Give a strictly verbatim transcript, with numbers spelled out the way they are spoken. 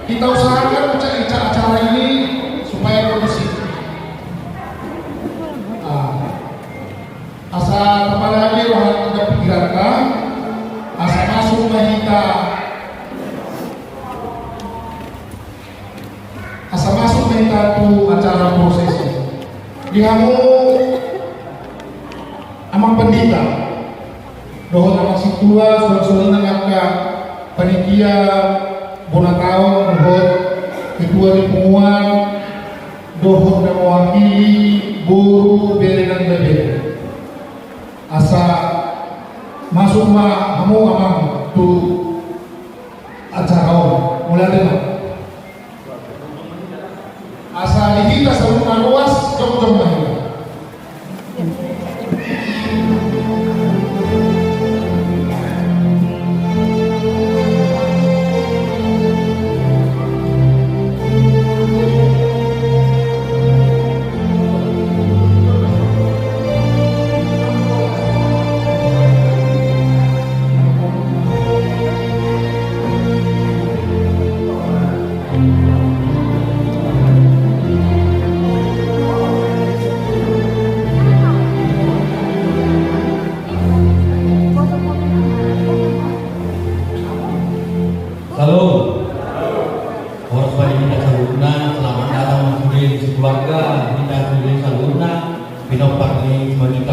Kita usahakan acara ini supaya kondusif. Ah. Asa tapalage roha nang pingkiran, asa masuk ma hita, asa masuk ma hita tu acara prosesi. Di hamu amang pandita dohot amang sintua, suang songon i nang angka panitia bona taon dohot ketua ni punguan, dohot na mewakili boru, bere nang ibebere. Asa masuk ma hamu amang tu acara on. Mulai ma. Asa di hita saluhutna ruas, jongjong ma hita. Halo. Horas ma di hita saluhutna, selamat datang ma sude di sekeluarga hita sude saluhutna, pinompar ni sude